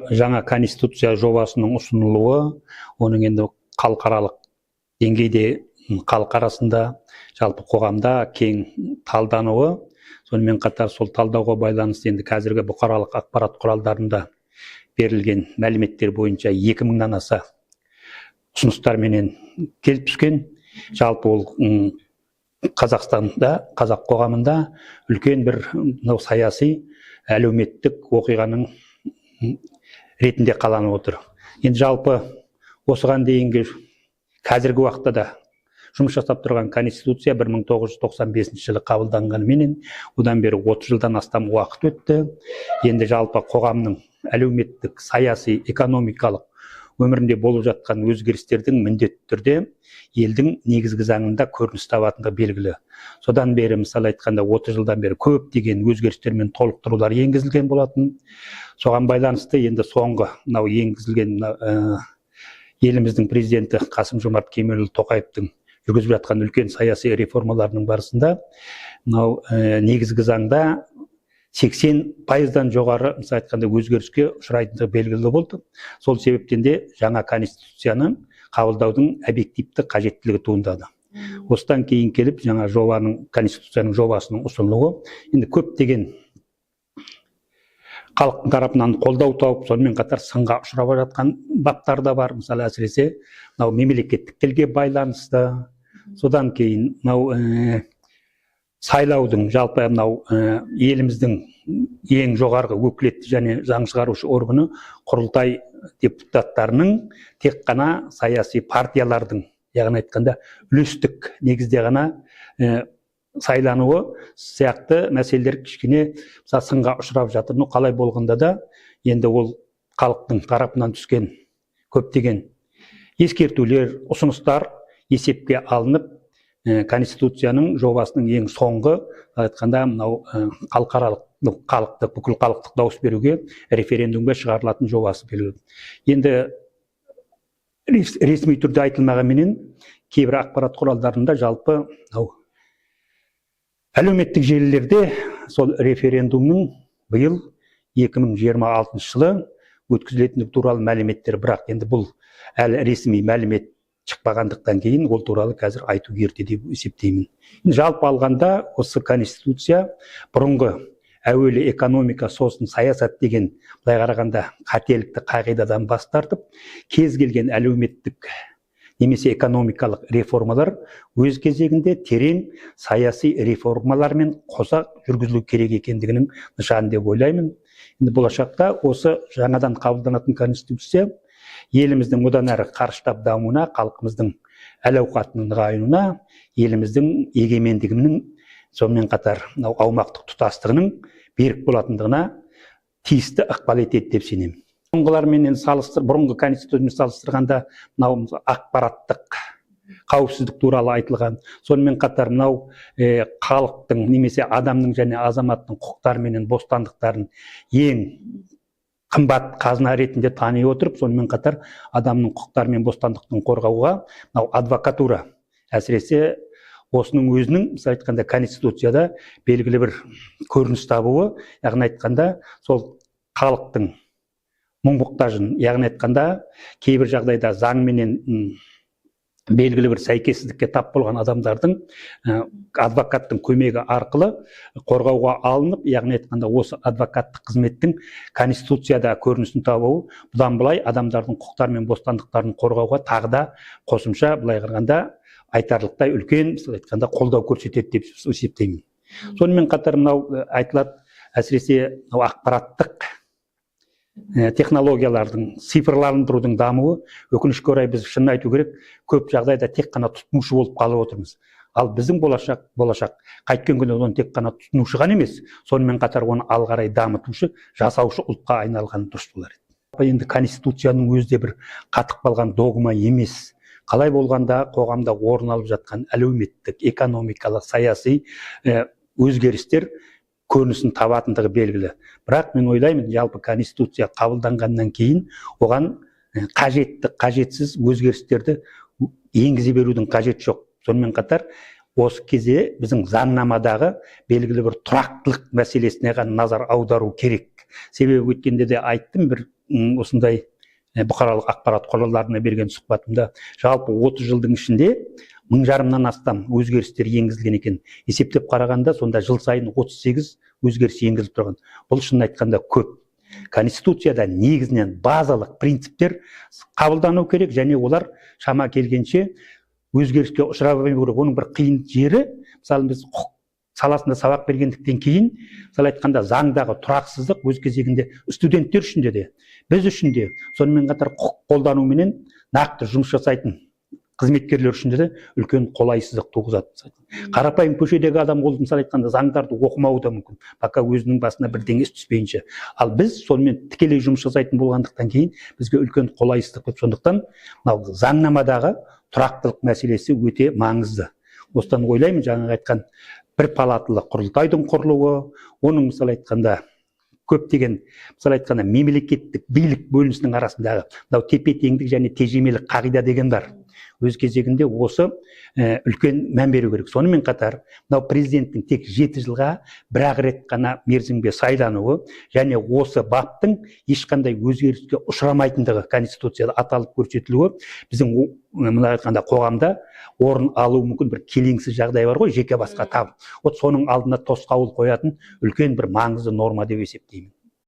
Жаңа конституция жобасының ұсынылуы, оның енді халықаралық деңгейде, халық арасында, жалпы қоғамда кең талдануы, сонымен қатар сол талдауға байланысты енді қазіргі бұқаралық ақпарат құралдарында берілген мәліметтер бойынша 2000-нан аса ұсыныстарменен келіп түскен. Жалпы ол Қазақстанда, қазақ қоғамында үлкен бір мынау саяси, әлеуметтік оқиғаның ретінде қаланып отыр. Енді жалпы осыған дейінгі, қазіргі уақытта да жұмыс жасап тұрған конституция 1995 жылы қабылданғаныменен, одан бері 30 жылдан астам уақыт өтті. Енді жалпы қоғамның әлеуметтік, саяси, экономикалық өмірінде болып жатқан өзгерістердің міндетті түрде елдің негізгі заңында көрініс табатындығы белгілі. Содан бері, мысалы айтқанда, 30 жылдан бері көптеген өзгерістер мен толықтырулар енгізілген болатын. Соған байланысты енді соңғы мынау енгізілген мына, еліміздің президенті Қасым Жомарт Кемелұлы Тоқаевтың жүргізіп жатқан үлкен саяси реформаларының барысында мынау негізгі заңда 80%-дан жоғары, мысалы айтқанда, өзгеріске ұшырайтындығы белгілі болды. Сол себептен де жаңа конституцияны қабылдаудың объективті қажеттілігі туындады. Осыдан кейін келіп жаңа жобаның, конституцияның жобасының ұсынылуы енді көптеген халықтың тарапынан қолдау тауып, сонымен қатар сынға ұшырап жатқан баптар да бар. Мысалы, әсіресе мынау мемлекеттік тілге байланысты, содан кейін мынау сайлаудың, жалпы мынау еліміздің ең жоғарғы өкілетті және заң шығарушы органы Құрылтай депутаттарының тек қана саяси партиялардың, яғни айтқанда, үлестік негізде ғана сайлануы сияқты мәселелер кішкене, мысалы, сынға ұшырап жатыр. Ну, қалай болғанда да енді ол халықтың тарапынан түскен көптеген ескертулер, ұсыныстар есепке алынып, конституцияның жобасының ең соңғы, айтқанда, мынау халықаралық, халықтық, бүкіл халықтық дауыс беруге, референдумға шығарылатын жобасы белгілі. Енді ресми түрде айтылмағанменен, кейбір ақпарат құралдарында, жалпы мынау әлеуметтік желілерде сол референдумның биыл 2026 жылы өткізілетіндігі туралы мәліметтер. Бірақ енді бұл әлі ресми мәлімет шықпағандықтан кейін ол туралы қазір айту ерте деп есептеймін. Енді жалпы алғанда, осы конституция бұрынғы әуелі экономика, сосын саясат деген, былай қарағанда, қателікті қағидадан бас тартып, кез келген әлеуметтік немесе экономикалық реформалар өз кезегінде терең саяси реформалармен қоса жүргізілу керек екендігінің нышаны деп ойлаймын. Енді болашақта осы жаңадан қабылданатын конституция еліміздің одан әрі қарыштап дамуына, халқымыздың әл ауқатының нығаюына, еліміздің егемендігінің, сонымен қатар мынау аумақтық тұтастығының берік болатындығына тиісті ықпал етеді деп сенемін. Бұрынғыларменен салыстыр, бұрынғы конституциямен салыстырғанда, мынау ақпараттық қауіпсіздік туралы айтылған, сонымен қатар мынау халықтың немесе адамның және азаматтың құқықтары менен бостандықтарын ең қымбат қазына ретінде тани отырып, сонымен қатар адамның құқықтары мен бостандықтын қорғауға мынау адвокатура, әсіресе осының өзінің, мысалы айтқанда, конституцияда белгілі бір көрініс табуы, яғни айтқанда, сол халықтың мұң мұқтажын, яғни айтқанда, кейбір жағдайда заңменен белгілі бір сәйкессіздікке тап болған адамдардың адвокаттың көмегі арқылы қорғауға алынып, яғни айтқанда, осы адвокаттық қызметтің конституцияда көрінісін табуы бұдан былай адамдардың құқықтары мен бостандықтарын қорғауға тағы да қосымша, былай қарағанда, айтарлықтай үлкен, мысалы айтқанда, қолдау көрсетеді деп есептеймін. Сонымен қатар мынау айтылады, әсіресе мынау ақпараттық технологиялардың, цифрландырудың дамуы. Өкінішке орай, біз, шынын айту керек, көп жағдайда тек қана тұтынушы болып қалып отырмыз. Ал біздің болашақ қайткен күні оны тек қана тұтынушы ғана емес, сонымен қатар оны алға қарай дамытушы, жасаушы ұлтқа айналған дұрыс болар еді. Енді конституцияның өзі де бір қатып қалған догма емес. Қалай болғанда, қоғамда орын алып жатқан әлеуметтік, экономикалық, саяси өзгерістер көрінісін табатындығы белгілі. Бірақ мен ойлаймын, жалпы конституция қабылданғаннан кейін оған қажетті, қажетсіз өзгерістерді енгізе берудің қажеті жоқ. Сонымен қатар осы кезде біздің заңнамадағы белгілі бір тұрақтылық мәселесіне ғана назар аудару керек. Себебі өткенде де айттым бір осындай бұқаралық ақпарат құралдарына берген сұхбатымда, жалпы 30 жылдың ішінде 1500-нан астам өзгерістер енгізілген екен. Есептеп қарағанда, сонда жыл сайын 38 өзгеріс енгізіліп тұрған. Бұл шынын айтқанда көп. Конституцияда негізінен базалық принциптер қабылдану керек және олар шама келгенше өзгеріске ұшырап керек. Оның бір қиын жері, мысалы, біз құқық саласында сабақ бергендіктен кейін, мысалы айтқанда, заңдағы тұрақсыздық өз кезегінде студенттер үшін де, біз үшін де, сонымен қатар құқық қолдануменен нақты жұмыс жасайтын қызметкерлер үшін де үлкен қолайсыздық туғызады. Қарапайым көшедегі адам ол, мысалы айтқанда, заңдарды оқымауы да мүмкін, пока өзінің басына бірдеңе іс түспейінше. Ал біз сонымен тікелей жұмыс жасайтын болғандықтан кейін бізге үлкен қолайсыздық болып, сондықтан мынау заңнамадағы тұрақтылық мәселесі өте маңызды. Осыдан ойлаймын, жаңағы айтқан бір палаталы құрылтайдың құрылуы, оның, мысалы айтқанда, көптеген, мысалы айтқанда, мемлекеттік билік бөлінісінің арасындағы мынау тепе теңдік және тежемелік қағида деген бар. Өз кезегінде осы үлкен мән беру керек. Сонымен қатар мынау президенттің тек 7 жылға бір ақ рет қана мерзімге сайлануы және осы баптың ешқандай өзгеріске ұшырамайтындығы конституцияда аталып көрсетілуі біздің мына айтқанда қоғамда орын алуы мүмкін бір келеңсіз жағдай бар ғой, жеке басқа таб, вот соның алдына тосқауыл қоятын үлкен бір маңызды норма деп есептеймін.